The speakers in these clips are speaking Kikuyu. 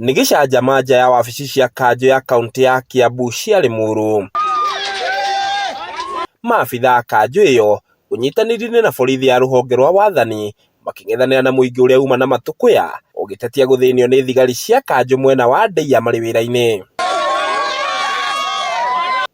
Nĩ gĩcanjama nja ya wabici cia kanjũ ya kaunti ya Kiambu cia Limuru. Maabitha a kanjũ ĩyo ũnyitanĩri-inĩ na borithi a rũhonge rwa wathani makĩng'ethanĩra na mũingĩ ũrĩa uma na matũkũya ũgĩtetia gũthĩnio nĩ thigari cia kanjũ mwena wa Ndeiya marĩ wĩra-inĩ.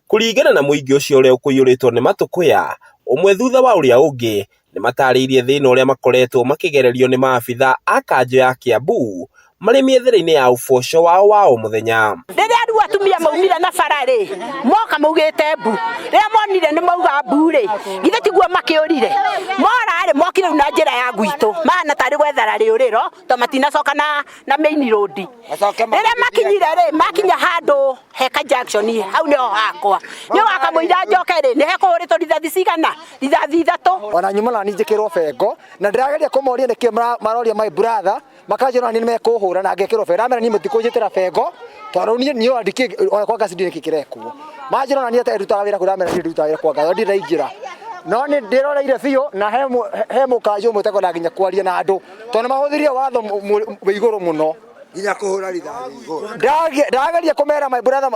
Kũringana na mũingĩ ũcio ũrĩa ũkũiyũrĩtwo nĩ matũkũya ũmwe thutha wa ũrĩa ũngĩ, nĩ matarĩirie thĩna ũrĩa makoretwo makĩgererio nĩ maabitha a kanjũ ya Kiambu marĩ mĩethere-inĩ ya ũboco wao wa o mũthenya. Rĩrĩa rĩu atumia maumire na bara rĩ, moka maugĩte mbu, rĩrĩa monire nĩ mauga mbu rĩ, githĩ tiguo makĩũrire? Mora rĩ, mokire rĩu na njĩra ya gwitũ, mahana tarĩ gwethara rĩũrĩro to matinacoka na main road. Rĩrĩa makinyire rĩ, makinya handũ heka junction, hau nĩho hakwa, nĩ wakamũira njoke rĩ, nĩ hekũhũrĩtwo rithathi cigana? Rithathi 3. Ona nyuma na niĩ njĩkĩrwo bengo, na ndĩrageria kũmoria nĩkĩ maroria my brother, makanjĩra ona niĩ nĩmekũhũra na ngekĩrwo bengo. Ndamera niĩ mũtikũnjĩtĩra bengo, tondũ niĩ niĩ ona ndikĩ ona kwa ngaci ndirĩ kĩ kĩrekwo. Manjĩra ona niĩ ndutaga wĩra kũu, ndamera niĩ ndutaga wĩra kwa ngaci, ndirĩ ndaingĩra. No nĩ ndĩroreire biũ na he mũkanjũ ũmwe ũtekwenda nginya kwaria na andũ, tondũ nĩmahũthĩrire watho wĩ igũrũ mũno. Nginya kũhũra rithathi igũrũ. Ndageria kũmera my brother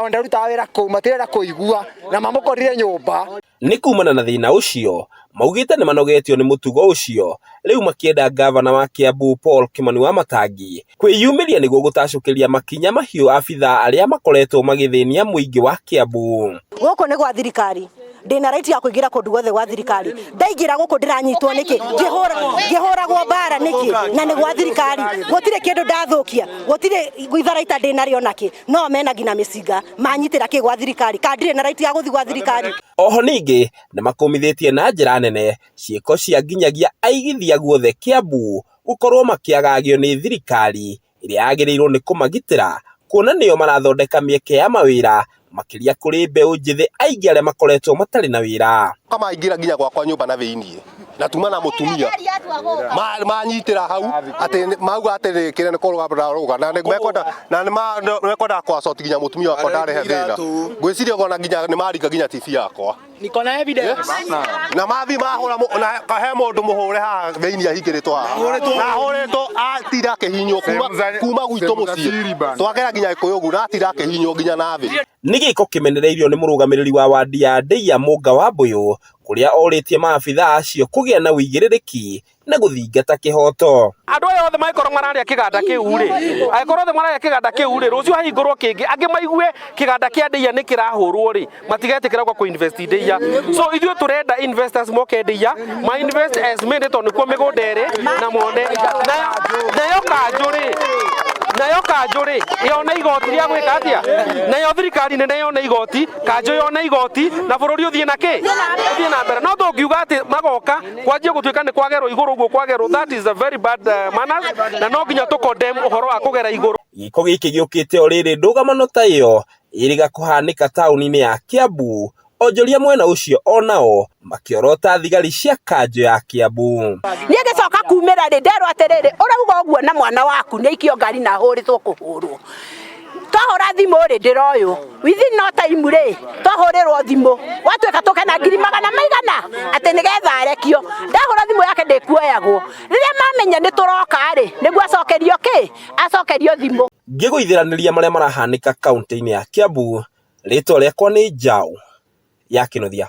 ndarutaga wĩra kũu, matirenda kũigua na mamũkorire nyũmba. Nĩ kumana na thĩna ũcio, maugĩte nĩ manogetio nĩ mũtugo ũcio, rĩu makĩenda ngavana wa Kiambu Paul Kimani Wamatangi kwĩyumĩria nĩguo gũtacũkĩria makinya mahiũ abithaa arĩa makoretwo magĩthĩnia mũingĩ wa Kiambu. Gũkũ nĩ gwa thirikari, ndĩna right ya kũingĩra kũndũ guothe gwa thirikari. Ndaingĩra gũkũ ndĩranyitwo nĩkĩ? Ngĩhũragwo mbara nĩkĩ? Na nĩ gwa thirikari, gũtirĩ kĩndũ ndathũkia, gũtirĩ itharaita ndĩnarĩo nakĩ, no mena nginya mĩcinga manyitĩra kĩ gwa thirikari, kana ndirĩ na right ya gũthiĩ gwa thirikari. Oho ningĩ nĩ makũmithĩtie na njĩra nene ciĩko cia nginyagia aigithia guothe Kiambu gũkorwo makĩagagio nĩ thirikari ĩrĩa yagĩrĩirwo nĩ kũmagitĩra kuona nĩo marathondeka mĩeke ya mawĩra makĩria kũrĩ mbeũ njĩthĩ aingĩ arĩa makoretwo matarĩ na wĩra. Kamaingĩra nginya gwakwa nyũmba na thĩiniĩ na tuma na mũtumia manyitĩra hau atĩ mauga atĩ kĩrĩa nĩ kũrũga ndarũga na nĩ mekwenda na nĩ mekwenda kwacoti nginya mũtumia wakwa ndarehe thĩna. Ngwĩciria ona nginya nĩ maringa nginya TV yakwa. Niko na evidence. Na mathi mahũra na he mũndũ mũhũre haha thĩiniĩ ahingĩrĩtwo haha. Na ahũrĩtwo atinda akĩhihinywo kuma gwitũ mũciĩ. Twagera nginya Gĩkũyũ ũguo na atinda akĩhihinywo nginya na thĩ. Nĩ gĩko kĩmenereirio nĩ mũrũgamĩrĩri wa wandi ya Ndeiya Mũnga wa Mbũyũ kũrĩa orĩtie maabithaa acio kũgĩa na ũigĩrĩrĩki na gũthingata kĩhoto. Andũ aya othe mangĩkorwo mararĩa kĩganda kĩu rĩ, angĩkorwo othe mararĩa kĩganda kĩu rĩ, rũciũ hahingũrwo kĩngĩ, angĩ maigue kĩganda kĩa Ndeiya nĩ kĩrahũrwo rĩ, matigetĩkĩra gũka kũ-invest Ndeiya. So ithuĩ tũrenda investors moke Ndeiya, ma invest as many tondũ nĩkuo mĩgũnda ĩrĩ na mone. Nayo kanjũ rĩ, nayo kanjũ rĩ, yone igoti rĩa gwĩka atĩa? Nayo thirikari nene yone igoti, kanjũ yone igoti, na bũrũri ũthiĩ na kĩ? Ũthiĩ na mbere. No tũngiuga atĩ magoka kwanjia gũtuĩka nĩ kwagerwo igũrũ ũguo kwagerwo, that is a very bad manners, na no nginya tũ condemn ũhoro wa kũgera igũrũ. Gĩko gĩkĩ gĩũkĩte o rĩrĩ ndũgamano ta ĩyo ĩrĩga kũhanĩka taũni-inĩ ya Kiambu, onjoria mwena ũcio onao makĩorota thigari cia kanjũ ya Kiambu. Niĩ ngĩcoka kumĩra rĩ, nderwo atĩrĩrĩ, ũrauga ũguo na mwana waku nĩ aikio ngari na ahũrĩtwo kũhũrwo. Twahũra thimũ rĩ, ndĩroywo within no time rĩ, twahũrĩrwo thimũ gwatuĩka tũke na ngiri magana maigana atĩ nĩgetha arekio. Ndahũra thimũ yake ndĩkuoyagwo. Rĩrĩa mamenya nĩ tũroka rĩ, nĩguo acokerio kĩ? Acokerio thimũ. Ngĩgũithĩranĩria marĩa marahanĩka kaunti-inĩ ya Kiambu, rĩtwa rĩakwa nĩ Njaũ ya Kĩnuthia.